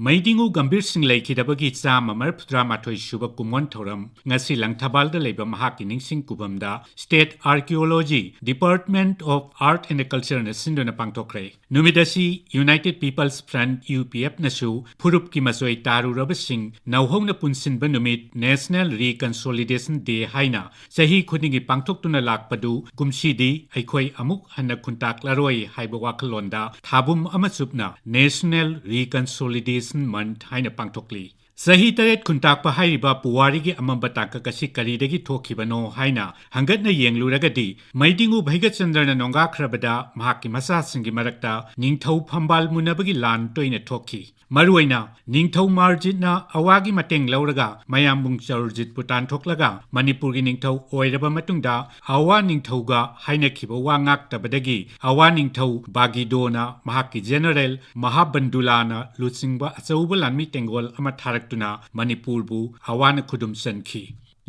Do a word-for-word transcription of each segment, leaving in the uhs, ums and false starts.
ꯃꯩꯗꯤꯉꯨ ꯒꯝꯚꯤꯔ ꯁꯤꯡ ꯂꯩꯈꯤꯗꯕꯒꯤ ꯆꯥꯝꯃ ꯃꯔꯤꯐꯨꯇꯔꯥ ꯃꯥꯊꯣꯏ ꯁꯨꯕ ꯀꯨꯝꯑꯣꯟ ꯊꯧꯔꯝ ꯉꯁꯤ ꯂꯪꯊꯕꯥꯜꯗ ꯂꯩꯕ ꯃꯍꯥꯛꯀꯤ ꯅꯤꯡꯁꯤꯡ ꯈꯨꯕꯝꯗ State Archaeology Department of Art and Cultureꯅ ꯁꯤꯟꯗꯨꯅ ꯄꯥꯡꯊꯣꯛꯈ꯭ꯔꯦ꯫ ꯅꯨꯃꯤꯠ ꯑꯁꯤ United People's Front, UPFꯅꯁꯨ ꯐꯨꯔꯨꯞꯀꯤ ꯃꯆꯣꯏ ꯇꯥꯔꯨꯔꯕꯁꯤꯡ ꯅꯧꯍꯧꯅ ꯄꯨꯟꯁꯤꯟꯕ ꯅꯨꯃꯤꯠ, National Reconciliation Day ꯍꯥꯏꯅ ꯆꯍꯤ ꯈꯨꯗꯤꯡꯒꯤ ꯄꯥꯡꯊꯣꯛꯇꯨꯅ ꯂꯥꯛꯄꯗꯨ ꯀꯨꯝꯁꯤꯗꯤ ꯑꯩꯈꯣꯏ ꯑꯃꯨꯛ ꯍꯟꯅ ꯈꯨꯟꯇꯥꯛꯂꯔꯣꯏ ꯍꯥꯏꯕ ꯋꯥꯈꯜꯂꯣꯟꯗ ꯊꯥꯕꯨꯝ ꯑꯃ ꯆꯨꯞꯅ National Reconciliation Month ꯍꯥꯏꯅ ꯄꯥꯡꯊꯣꯛꯂꯤ꯫ ꯆꯍꯤ ꯇꯔꯦꯠ ꯈꯨꯟꯇꯥꯛꯄ ꯍꯥꯏꯔꯤꯕ ꯄꯨꯋꯥꯔꯤꯒꯤ ꯑꯃꯝꯕ ꯇꯥꯡꯀꯛ ꯑꯁꯤ ꯀꯔꯤꯗꯒꯤ ꯊꯣꯛꯈꯤꯕꯅꯣ ꯍꯥꯏꯅ ꯍꯪꯒꯠꯅ ꯌꯦꯡꯂꯨꯔꯒꯗꯤ, ꯃꯩꯗꯤꯉꯨ ꯚꯩꯒꯆꯟꯗ꯭ꯔꯅ ꯅꯣꯡꯒꯥꯈ꯭ꯔꯕꯗ ꯃꯍꯥꯛꯀꯤ ꯃꯆꯥꯁꯤꯡꯒꯤ ꯃꯔꯛꯇ ꯅꯤꯡꯊꯧ ꯐꯝꯕꯥꯜ ꯃꯨꯟꯅꯕꯒꯤ ꯂꯥꯟ ꯇꯣꯏꯅ ꯊꯣꯛꯈꯤ꯫ ꯃꯔꯨꯑꯣꯏꯅ ꯅꯤꯡꯊꯧ ꯃꯥꯔꯖꯤꯠꯅ ꯑꯋꯥꯒꯤ ꯃꯇꯦꯡ ꯂꯧꯔꯒ ꯃꯌꯥꯝꯕꯨꯡ ꯆꯧꯔꯖꯤꯠꯄꯨ ꯇꯥꯟꯊꯣꯛꯂꯒ ꯃꯅꯤꯄꯨꯔꯒꯤ ꯅꯤꯡꯊꯧ ꯑꯣꯏꯔꯕ ꯃꯇꯨꯡꯗ ꯑꯋꯥ ꯅꯤꯡꯊꯧꯒ ꯍꯥꯏꯅꯈꯤꯕ ꯋꯥ ꯉꯥꯛꯇꯕꯗꯒꯤ ꯑꯋꯥ ꯅꯤꯡꯊꯧ ꯕꯥꯒꯤꯗꯣꯅ ꯃꯍꯥꯛꯀꯤ ꯖꯦꯅꯔꯦꯜ ꯃꯍꯥꯕꯟꯗꯨꯂꯥꯅ ꯂꯨꯆꯤꯡꯕ ꯑꯆꯧꯕ ꯂꯥꯟꯃꯤ ꯇꯦꯡꯒꯣꯜ ꯑꯃ ꯊꯥꯔꯛꯇꯨꯅ ꯃꯅꯤꯄꯨꯔꯕꯨ ꯑꯋꯥꯅ ꯈꯨꯗꯨꯝ ꯆꯟꯈꯤ꯫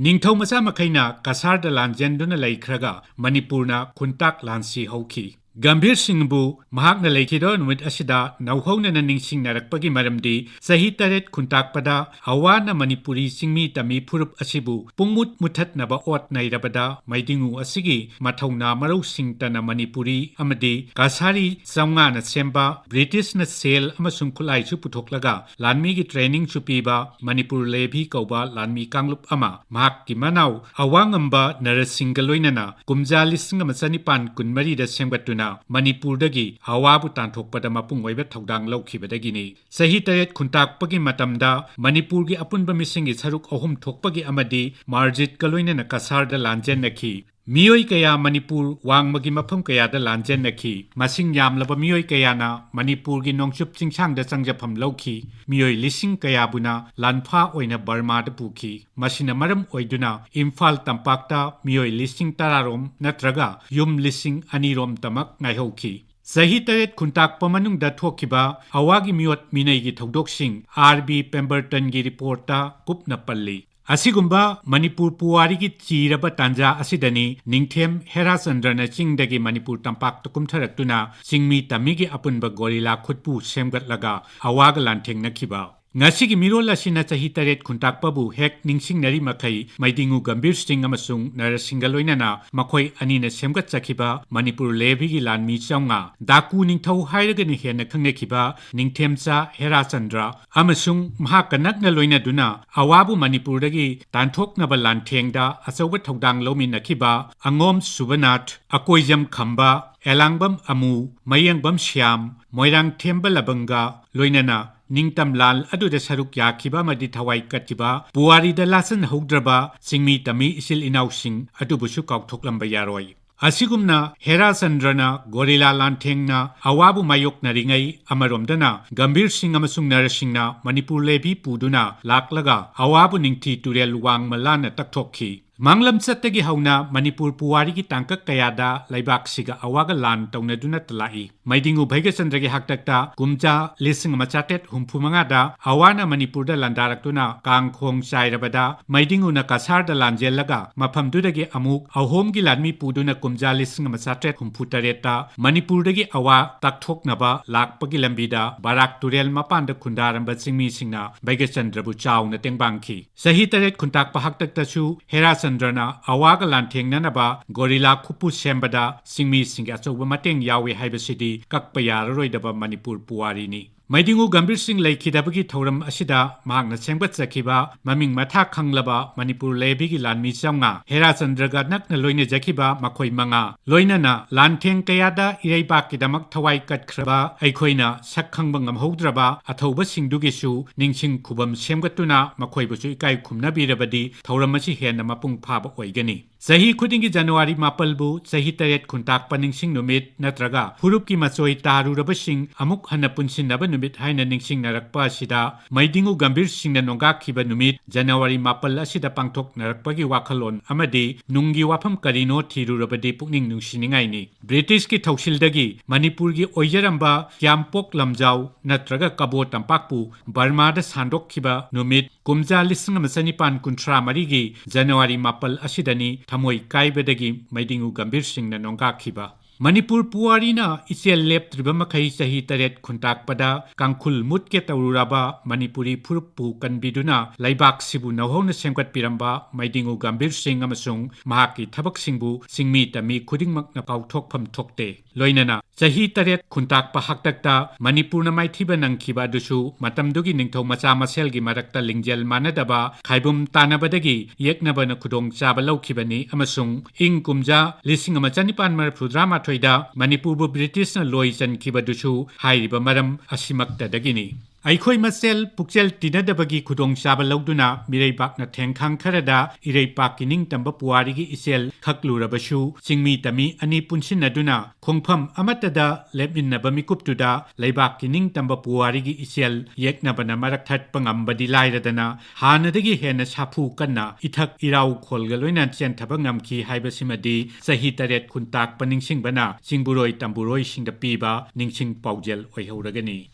ꯅꯤꯡꯊꯧ ꯃꯆꯥ ꯃꯈꯩꯅ ꯀꯁꯥꯔꯗ ꯂꯥꯟꯖꯦꯟꯗꯨꯅ ꯂꯩꯈ꯭ꯔꯒ ꯃꯅꯤꯄꯨꯔꯅ ꯈꯨꯟꯇꯥꯛ ꯂꯥꯟꯁꯤ ꯍꯧꯈꯤ꯫ ꯒꯝꯚꯤꯔ ꯁꯤꯡꯕꯨ ꯃꯍꯥꯛꯅ ꯂꯩꯈꯤꯗꯕ ꯅꯨꯃꯤꯠ ꯑꯁꯤꯗ ꯅꯧꯍꯧꯅꯅ ꯅꯤꯡꯁꯤꯡꯅꯔꯛꯄꯒꯤ ꯃꯔꯝꯗꯤ, ꯆꯍꯤ ꯇꯔꯦꯠ ꯈꯨꯟꯇꯥꯛꯄꯗ ꯑꯋꯥꯅ ꯃꯅꯤꯄꯨꯔꯤ ꯆꯤꯡꯃꯤ ꯇꯝꯃꯤ ꯐꯨꯔꯨꯞ ꯑꯁꯤꯕꯨ ꯄꯨꯡꯃꯨꯠ ꯃꯨꯠꯊꯠꯅꯕ ꯑꯣꯠ ꯅꯩꯔꯕꯗ, ꯃꯩꯗꯤꯉꯨ ꯑꯁꯤꯒꯤ ꯃꯊꯧꯅꯥ ꯃꯔꯧꯁꯤꯡꯇꯅ ꯃꯅꯤꯄꯨꯔꯤ ꯑꯃꯗꯤ ꯀꯁꯥꯔꯤ ꯆꯥꯝꯃꯉꯥꯅ ꯁꯦꯝꯕ ꯕ꯭ꯔꯤꯇꯤꯁꯅ ꯁꯦꯜ ꯑꯃꯁꯨꯡ ꯈꯨꯠꯂꯥꯏꯁꯨ ꯄꯨꯊꯣꯛꯂꯒ ꯂꯥꯟꯃꯤꯒꯤ ꯇ꯭ꯔꯦꯅꯤꯡꯁꯨ ꯄꯤꯕ ꯃꯅꯤꯄꯨꯔ ꯂꯦꯚꯤ ꯀꯧꯕ ꯂꯥꯟꯃꯤ ꯀꯥꯡꯂꯨꯞ ꯑꯃ ꯃꯍꯥꯛꯀꯤ ꯃꯅꯥꯎ ꯑꯋꯥꯡꯉꯝꯕ ꯅꯔꯁꯤꯡꯒ ꯂꯣꯏꯅꯅ ꯀꯨꯝꯖꯥ ꯂꯤꯁꯤꯡ ꯑꯃ ꯆꯅꯤꯄꯥꯟ ꯀꯨꯟꯃꯔꯤꯗ ꯁꯦꯝꯒꯠꯇꯨꯅ ꯃꯅꯤꯄꯨꯔꯗꯒꯤ ꯑꯋꯥꯕꯨ ꯇꯥꯟꯊꯣꯛꯄꯗ ꯃꯄꯨꯡ ꯑꯣꯏꯕ ꯊꯧꯗꯥꯡ ꯂꯧꯈꯤꯕꯗꯒꯤꯅꯤ꯫ ꯆꯍꯤ ꯇꯔꯦꯠ ꯈꯨꯟꯇꯥꯛꯄꯒꯤ ꯃꯇꯝꯗ ꯃꯅꯤꯄꯨꯔꯒꯤ ꯑꯄꯨꯟꯕ ꯃꯤꯁꯤꯡꯒꯤ ꯁꯔꯨꯛ ꯑꯍꯨꯝ ꯊꯣꯛꯄꯒꯤ ꯑꯃꯗꯤ ꯃꯥꯔꯖꯤꯠꯀ ꯂꯣꯏꯅꯅ ꯀꯁꯥꯔꯗ ꯂꯥꯟꯖꯦꯟꯅꯈꯤ꯫ ꯃꯤꯑꯣꯏ ꯀꯌꯥ ꯃꯅꯤꯄꯨꯔ ꯋꯥꯡꯃꯒꯤ ꯃꯐꯝ ꯀꯌꯥꯗ ꯂꯥꯟꯖꯦꯟꯅꯈꯤ꯫ ꯃꯁꯤꯡ ꯌꯥꯝꯂꯕ ꯃꯤꯑꯣꯏ ꯀꯌꯥꯅ ꯃꯅꯤꯄꯨꯔꯒꯤ ꯅꯣꯡꯆꯨꯞ ꯆꯤꯡꯁꯥꯡꯗ ꯆꯪꯖꯐꯝ ꯂꯧꯈꯤ꯫ ꯃꯤꯑꯣꯏ ꯂꯤꯁꯤꯡ ꯀꯌꯥꯕꯨꯅ ꯂꯥꯟꯐꯥ ꯑꯣꯏꯅ ꯕꯔꯃꯥꯗ ꯄꯨꯈꯤ꯫ ꯃꯁꯤꯅ ꯃꯔꯝ ꯑꯣꯏꯗꯨꯅ ꯏꯝꯐꯥꯜ ꯇꯝꯄꯥꯛꯇ ꯃꯤꯑꯣꯏ ꯂꯤꯁꯤꯡ ꯇꯔꯥꯔꯣꯝ ꯅꯠꯇ꯭ꯔꯒ ꯌꯨꯝ ꯂꯤꯁꯤꯡ ꯑꯅꯤꯔꯣꯝꯇꯃꯛ ꯉꯥꯏꯍꯧꯈꯤ꯫ ꯆꯍꯤ ꯇꯔꯦꯠ ꯈꯨꯟꯇꯥꯛꯄ ꯃꯅꯨꯡꯗ ꯊꯣꯛꯈꯤꯕ ꯑꯋꯥꯒꯤ ꯃꯤꯑꯣꯠ ꯃꯤꯅꯩꯒꯤ ꯊꯧꯗꯣꯛꯁꯤꯡ ꯑꯥꯔ ꯕꯤ ꯄꯦꯝꯕꯔꯇꯟꯒꯤ ꯔꯤꯄꯣꯔꯠꯇ ꯀꯨꯞꯅ ꯄꯜꯂꯤ꯫ ꯑꯁꯤꯒꯨꯝꯕ ꯃꯅꯤꯄꯨꯔ ꯄꯨꯋꯥꯔꯤꯒꯤ ꯆꯤꯔꯕ ꯇꯥꯟꯖꯥ ꯑꯁꯤꯗꯅꯤ ꯅꯤꯡꯊꯦꯝ ꯍꯦꯔꯥꯆꯟꯗ꯭ꯔꯅ ꯆꯤꯡꯗꯒꯤ ꯃꯅꯤꯄꯨꯔ ꯇꯝꯄꯥꯛꯇ ꯀꯨꯝꯊꯔꯛꯇꯨꯅ ꯆꯤꯡꯃꯤ ꯇꯝꯃꯤꯒꯤ ꯑꯄꯨꯟꯕ ꯒꯣꯔꯤꯂꯥ ꯈꯨꯠꯄꯨ ꯁꯦꯝꯒꯠꯂꯒ ꯑꯋꯥꯒ ꯂꯥꯟꯊꯦꯡꯅꯈꯤꯕ꯫ ꯉꯁꯤꯒꯤ ꯃꯤꯔꯣꯜ ꯑꯁꯤꯅ ꯆꯍꯤ ꯇꯔꯦꯠ ꯈꯨꯟꯇꯥꯛꯄꯕꯨ ꯍꯦꯛ ꯅꯤꯡꯁꯤꯡꯅꯔꯤ ꯃꯈꯩ ꯃꯩꯗꯤꯡꯉꯨ ꯒꯝꯚꯤꯔ ꯁꯤꯡ ꯑꯃꯁꯨꯡ ꯅꯔꯁꯤꯡꯒ ꯂꯣꯏꯅꯅ ꯃꯈꯣꯏ ꯑꯅꯤꯅ ꯁꯦꯝꯒꯠꯆꯈꯤꯕ ꯃꯅꯤꯄꯨꯔ ꯂꯦꯚꯤꯒꯤ ꯂꯥꯟꯃꯤ ꯆꯥꯝꯃꯉꯥ, ꯗꯥꯀꯨ ꯅꯤꯡꯊꯧ ꯍꯥꯏꯔꯒꯅ ꯍꯦꯟꯅ ꯈꯪꯅꯈꯤꯕ ꯅꯤꯡꯊꯦꯝꯆꯥ ꯍꯦꯔꯥꯆꯟꯗ꯭ꯔ ꯑꯃꯁꯨꯡ ꯃꯍꯥꯛꯀ ꯅꯛꯅ ꯂꯣꯏꯅꯗꯨꯅ ꯑꯋꯥꯕꯨ ꯃꯅꯤꯄꯨꯔꯗꯒꯤ ꯇꯥꯟꯊꯣꯛꯅꯕ ꯂꯥꯟꯊꯦꯡꯗ ꯑꯆꯧꯕ ꯊꯧꯗꯥꯡ ꯂꯧꯃꯤꯟꯅꯈꯤꯕ ꯑꯉꯣꯝ ꯁꯨꯕꯅꯥꯊ, ꯑꯀꯣꯏꯖꯝ ꯈꯝꯕ, ꯑꯦꯂꯥꯡꯕꯝ ꯑꯃꯨ, ꯃꯌꯦꯡꯕꯝ ꯁ꯭ꯌꯥꯝ, ꯃꯣꯏꯔꯥꯡꯊꯦꯝꯕ ꯂꯕꯪꯒ, ꯂꯣꯏꯅꯅ ꯅꯤꯡꯇꯝ ꯂꯥꯟ ꯑꯗꯨꯗ ꯁꯔꯨꯛ ꯌꯥꯈꯤꯕ ꯑꯃꯗꯤ ꯊꯋꯥꯏ ꯀꯠꯈꯤꯕ ꯄꯨꯋꯥꯔꯤꯗ ꯂꯥꯆꯟꯍꯧꯗ꯭ꯔꯕ ꯆꯤꯡꯃꯤ ꯇꯝꯃꯤ ꯏꯆꯤꯜ ꯏꯅꯥꯎꯁꯤꯡ ꯑꯗꯨꯕꯨꯁꯨ ꯀꯥꯎꯊꯣꯛꯂꯝꯕ ꯌꯥꯔꯣꯏ꯫ ꯑꯁꯤꯒꯨꯝꯅ ꯍꯦꯔꯥꯆꯟꯗ꯭ꯔꯅ ꯒꯣꯔꯤꯂꯥ ꯂꯥꯟꯊꯦꯡꯅ ꯑꯋꯥꯕꯨ ꯃꯥꯌꯣꯛꯅꯔꯤꯉꯩ, ꯑꯃꯔꯣꯝꯗꯅ ꯒꯝꯚꯤꯔ ꯁꯤꯡ ꯑꯃꯁꯨꯡ ꯅꯔꯁꯤꯡꯅ ꯃꯅꯤꯄꯨꯔ ꯂꯦꯚꯤ ꯄꯨꯗꯨꯅ ꯂꯥꯛꯂꯒ ꯑꯋꯥꯕꯨ ꯅꯤꯡꯊꯤ ꯇꯨꯔꯦꯜ ꯋꯥꯡꯃ ꯂꯥꯟꯅ ꯇꯛꯊꯣꯛꯈꯤ꯫ ꯃꯥꯡꯂꯝꯆꯠꯇꯒꯤ ꯍꯧꯅ ꯃꯅꯤꯄꯨꯔ ꯄꯨꯋꯥꯔꯤꯒꯤ ꯇꯥꯡꯀꯛ ꯀꯌꯥꯗ ꯂꯩꯕꯥꯛꯁꯤꯒ ꯑꯋꯥꯒ ꯂꯥꯟ ꯇꯧꯅꯗꯨꯅ ꯂꯥꯛꯏ꯫ ꯃꯩꯗꯤꯡꯉꯨ ꯚꯩꯒꯆꯟꯗ꯭ꯔꯒꯤ ꯍꯥꯛꯇꯛꯇ ꯀꯨꯝꯖꯥ ꯂꯤꯁꯤꯡ ꯑꯃ ꯆꯥꯇ꯭ꯔꯦꯠ ꯍꯨꯝꯐꯨ ꯃꯉꯥꯗ ꯑꯋꯥꯅ ꯃꯅꯤꯄꯨꯔꯗ ꯂꯥꯟꯗꯥꯔꯛꯇꯨꯅ ꯀꯥꯡꯈꯣꯡ ꯆꯥꯏꯔꯕꯗ ꯃꯩꯗꯤꯡꯉꯨꯅ ꯀꯁꯥꯔꯗ ꯂꯥꯟꯖꯦꯜꯂꯒ ꯃꯐꯝꯗꯨꯗꯒꯤ ꯑꯃꯨꯛ ꯑꯍꯣꯝꯒꯤ ꯂꯥꯟꯃꯤ ꯄꯨꯗꯨꯅ ꯀꯨꯝꯖꯥ ꯂꯤꯁꯤꯡ ꯑꯃ ꯆꯥꯇ꯭ꯔꯦꯠ ꯍꯨꯝꯐꯨ ꯇꯔꯦꯠꯇ ꯃꯅꯤꯄꯨꯔꯗꯒꯤ ꯑꯋꯥ ꯇꯛꯊꯣꯛꯅꯕ ꯂꯥꯛꯄꯒꯤ ꯂꯝꯕꯤꯗ ꯕꯔꯥꯛ ꯇꯨꯔꯦꯜ ꯃꯄꯥꯟꯗ ꯈꯨꯟꯗꯥꯔꯝꯕ ꯆꯤꯡꯃꯤꯁꯤꯡꯅ ꯚꯩꯒꯆꯟꯗ꯭ꯔꯕꯨ ꯆꯥꯎꯅ ꯇꯦꯡꯕꯥꯡꯈꯤ꯫ ꯆꯍꯤ ꯇꯔꯦꯠ ꯈꯨꯟꯇꯥꯛꯄ ꯍꯥꯛꯇꯛꯇꯁꯨ ꯍꯦꯔꯥꯆꯟꯗ꯭ꯔꯅ ꯑꯋꯥꯒ ꯂꯥꯟꯊꯦꯡꯅꯅꯕ ꯒꯣꯔꯤꯂꯥ ꯈꯨꯠꯄꯨ ꯁꯦꯝꯕꯗ ꯆꯤꯡꯃꯤꯁꯤꯡꯒꯤ ꯑꯆꯧꯕ ꯃꯇꯦꯡ ꯌꯥꯎꯏ ꯍꯥꯏꯕꯁꯤꯗꯤ ꯀꯛꯄ ꯌꯥꯔꯔꯣꯏꯗꯕ ꯃꯅꯤꯄꯨꯔ ꯄꯨꯋꯥꯔꯤꯅꯤ꯫ ꯃꯩꯗꯤꯡꯉꯨ ꯒꯝꯚꯤꯔ ꯁꯤꯡ ꯂꯩꯈꯤꯗꯕꯒꯤ ꯊꯧꯔꯝ ꯑꯁꯤꯗ ꯃꯍꯥꯛꯅ ꯁꯦꯝꯒꯠꯆꯈꯤꯕ ꯃꯃꯤꯡ ꯃꯊꯥ ꯈꯪꯂꯕ ꯃꯅꯤꯄꯨꯔ ꯂꯦꯚꯤꯒꯤ ꯂꯥꯟꯃꯤ ꯆꯥꯝꯃꯉꯥ, ꯍꯦꯔꯥꯆꯟꯗ꯭ꯔꯒ ꯅꯛꯅ ꯂꯣꯏꯅꯖꯈꯤꯕ ꯃꯈꯣꯏ ꯃꯉꯥ, ꯂꯣꯏꯅꯅ ꯂꯥꯟꯊꯦꯡ ꯀꯌꯥꯗ ꯏꯔꯩꯕꯥꯛꯀꯤꯗꯃꯛ ꯊꯋꯥꯏ ꯀꯠꯈ꯭ꯔꯕ ꯑꯩꯈꯣꯏꯅ ꯁꯛ ꯈꯪꯕ ꯉꯝꯍꯧꯗ꯭ꯔꯕ ꯑꯊꯧꯕꯁꯤꯡꯗꯨꯒꯤꯁꯨ ꯅꯤꯡꯁꯤꯡ ꯈꯨꯕꯝ ꯁꯦꯝꯒꯠꯇꯨꯅ ꯃꯈꯣꯏꯕꯨꯁꯨ ꯏꯀꯥꯏ ꯈꯨꯝꯅꯕꯤꯔꯕꯗꯤ ꯊꯧꯔꯝ ꯑꯁꯤ ꯍꯦꯟꯅ ꯃꯄꯨꯡ ꯐꯥꯕ ꯑꯣꯏꯒꯅꯤ꯫ ꯆꯍꯤ ꯈꯨꯗꯤꯡꯒꯤ ꯖꯅꯋꯥꯔꯤ ꯃꯥꯄꯜꯕꯨ ꯆꯍꯤ ꯇꯔꯦꯠ ꯈꯨꯟꯇꯥꯛꯄ ꯅꯤꯡꯁꯤꯡ ꯅꯨꯃꯤꯠ ꯅꯠꯇ꯭ꯔꯒ ꯐꯨꯔꯨꯞꯀꯤ ꯃꯆꯣꯏ ꯇꯥꯔꯨꯔꯕꯁꯤꯡ ꯑꯃꯨꯛ ꯍꯟꯅ ꯄꯨꯟꯁꯤꯟꯅꯕ ꯅꯨꯃꯤꯠ ꯍꯥꯏꯅ ꯅꯤꯡꯁꯤꯡꯅꯔꯛꯄ ꯑꯁꯤꯗ ꯃꯩꯗꯤꯡꯒꯨ ꯒꯝꯚꯤꯔ ꯁꯤꯡꯅ ꯅꯣꯡꯒꯥꯛꯈꯤꯕ ꯅꯨꯃꯤꯠ ꯖꯅꯋꯥꯔꯤ ꯃꯥꯄꯜ ꯑꯁꯤꯗ ꯄꯥꯡꯊꯣꯛꯅꯔꯛꯄꯒꯤ ꯋꯥꯈꯜꯂꯣꯟ ꯑꯃꯗꯤ ꯅꯨꯡꯒꯤ ꯋꯥꯐꯝ ꯀꯔꯤꯅꯣ ꯊꯤꯔꯨꯔꯕꯗꯤ ꯄꯨꯛꯅꯤꯡ ꯅꯨꯡꯁꯤꯅꯤꯡꯉꯥꯏꯅꯤ꯫ ꯕ꯭ꯔꯤꯇꯤꯁꯀꯤ ꯊꯧꯁꯤꯜꯗꯒꯤ ꯃꯅꯤꯄꯨꯔꯒꯤ ꯑꯣꯏꯖꯔꯝꯕ ꯀ꯭ꯌꯥꯝꯄꯣꯛ ꯂꯝꯖꯥꯎ ꯅꯠꯇ꯭ꯔꯒ ꯀꯕꯣ ꯇꯝꯄꯥꯛꯄꯨ ꯕꯔꯃꯥꯗ ꯁꯥꯟꯗꯣꯛꯈꯤꯕ ꯅꯨꯃꯤꯠ ꯀꯨꯝꯖꯥ ꯂꯤꯁꯤꯡ ꯑꯃ ꯆꯅꯤꯄꯥꯟ ꯀꯨꯟꯊ꯭ꯔꯥ ꯃꯔꯤꯒꯤ ꯖꯅꯋꯥꯔꯤ ꯃꯥꯄꯜ ꯑꯁꯤꯗꯅꯤ ꯊꯃꯣꯏ ꯀꯥꯏꯕꯗꯒꯤ ꯃꯩꯗꯤꯡꯒꯨ ꯒꯝꯚꯤꯔ ꯁꯤꯡꯅ ꯅꯣꯡꯒꯥꯛꯈꯤꯕ꯫ ꯃꯅꯤꯄꯨꯔ ꯄꯨꯋꯥꯔꯤꯅ ꯏꯆꯦꯜ ꯂꯦꯞꯇ꯭ꯔꯤꯕ ꯃꯈꯩ ꯆꯍꯤ ꯇꯔꯦꯠ ꯈꯨꯟꯇꯥꯛꯄꯗ ꯀꯥꯡꯈꯨꯜ ꯃꯨꯠꯀꯦ ꯇꯧꯔꯨꯔꯕ ꯃꯅꯤꯄꯨꯔꯤ ꯐꯨꯔꯨꯞꯄꯨ ꯀꯟꯕꯤꯗꯨꯅ ꯂꯩꯕꯥꯛꯁꯤꯕꯨ ꯅꯧꯍꯧꯅ ꯁꯦꯝꯒꯠꯄꯤꯔꯝꯕ ꯃꯩꯗꯤꯡꯒꯨ ꯒꯝꯚꯤꯔ ꯁꯤꯡ ꯑꯃꯁꯨꯡ ꯃꯍꯥꯛꯀꯤ ꯊꯕꯛꯁꯤꯡꯕꯨ ꯆꯤꯡꯃꯤ ꯇꯝꯃꯤ ꯈꯨꯗꯤꯡꯃꯛꯅ ꯀꯥꯎꯊꯣꯛꯐꯝ ꯊꯣꯛꯇꯦ꯫ ꯂꯣꯏꯅꯅ ꯆꯍꯤ ꯇꯔꯦꯠ ꯈꯨꯟꯇꯥꯛꯄ ꯍꯥꯛꯇꯛꯇ ꯃꯅꯤꯄꯨꯔꯅ ꯃꯥꯏꯊꯤꯕ ꯅꯪꯈꯤꯕ ꯑꯗꯨꯁꯨ ꯃꯇꯝꯗꯨꯒꯤ ꯅꯤꯡꯊꯧ ꯃꯆꯥ ꯃꯁꯦꯜꯒꯤ ꯃꯔꯛꯇ ꯂꯤꯡꯖꯦꯜ ꯃꯥꯟꯅꯗꯕ ꯈꯥꯏꯕꯨꯝ ꯇꯥꯟꯅꯕꯗꯒꯤ ꯌꯦꯛꯅꯕꯅ ꯈꯨꯗꯣꯡꯆꯥꯕ ꯂꯧꯈꯤꯕꯅꯤ ꯑꯃꯁꯨꯡ ꯏꯪ ꯀꯨꯝꯖꯥ ꯂꯤꯁꯤꯡ ꯑꯃ ꯆꯅꯤꯄꯥꯟ ꯃꯔꯤꯐꯨ ꯇꯔꯥꯃꯥꯊꯣꯏꯗ ꯃꯅꯤꯄꯨꯔꯕꯨ ꯕ꯭ꯔꯤꯇꯤꯁꯅ ꯂꯣꯏ ꯆꯟꯈꯤꯕꯗꯨꯁꯨ ꯍꯥꯏꯔꯤꯕ ꯃꯔꯝ ꯑꯁꯤꯃꯛꯇꯗꯒꯤꯅꯤ꯫ ꯑꯩꯈꯣꯏ ꯃꯁꯦꯜ ꯄꯨꯛꯆꯦꯜ ꯇꯤꯟꯅꯗꯕꯒꯤ ꯈꯨꯗꯣꯡꯆꯥꯕ ꯂꯧꯗꯨꯅ ꯃꯤꯔꯩꯕꯥꯛꯅ ꯊꯦꯡꯈꯥꯡ ꯈꯔꯗ ꯏꯔꯩꯄꯥꯛꯀꯤ ꯅꯤꯡꯇꯝꯕ ꯄꯨꯋꯥꯔꯤꯒꯤ ꯏꯆꯦꯜ ꯈꯛꯂꯨꯔꯕꯁꯨ ꯆꯤꯡꯃꯤ ꯇꯝꯃꯤ ꯑꯅꯤ ꯄꯨꯟꯁꯤꯟꯅꯗꯨꯅ ꯈꯣꯡꯐꯝ ꯑꯃꯠꯇꯗ ꯂꯦꯞꯃꯤꯟꯅꯕ ꯃꯤꯀꯨꯞꯇꯨꯗ ꯂꯩꯕꯥꯛꯀꯤ ꯅꯤꯡꯇꯝꯕ ꯄꯨꯋꯥꯔꯤꯒꯤ ꯏꯆꯦꯜ ꯌꯦꯛꯅꯕꯅ ꯃꯔꯛ ꯊꯠꯄ ꯉꯝꯕꯗꯤ ꯂꯥꯏꯔꯗꯅ ꯍꯥꯟꯅꯗꯒꯤ ꯍꯦꯟꯅ ꯁꯥꯐꯨ ꯀꯟꯅ ꯏꯊꯛ ꯏꯔꯥꯎ ꯈꯣꯜꯒ ꯂꯣꯏꯅ ꯆꯦꯟꯊꯕ ꯉꯝꯈꯤ ꯍꯥꯏꯕꯁꯤꯃꯗꯤ ꯆꯍꯤ ꯇꯔꯦꯠ ꯈꯨꯟꯇꯥꯛꯄ ꯅꯤꯡꯁꯤꯡꯕꯅ ꯆꯤꯡꯕꯨꯔꯣꯏ ꯇꯝꯕꯨꯔꯣꯏꯁꯤꯡꯗ ꯄꯤꯕ ꯅꯤꯡꯁꯤꯡ ꯄꯥꯎꯖꯦꯜ ꯑꯣꯏꯍꯧꯔꯒꯅꯤ꯫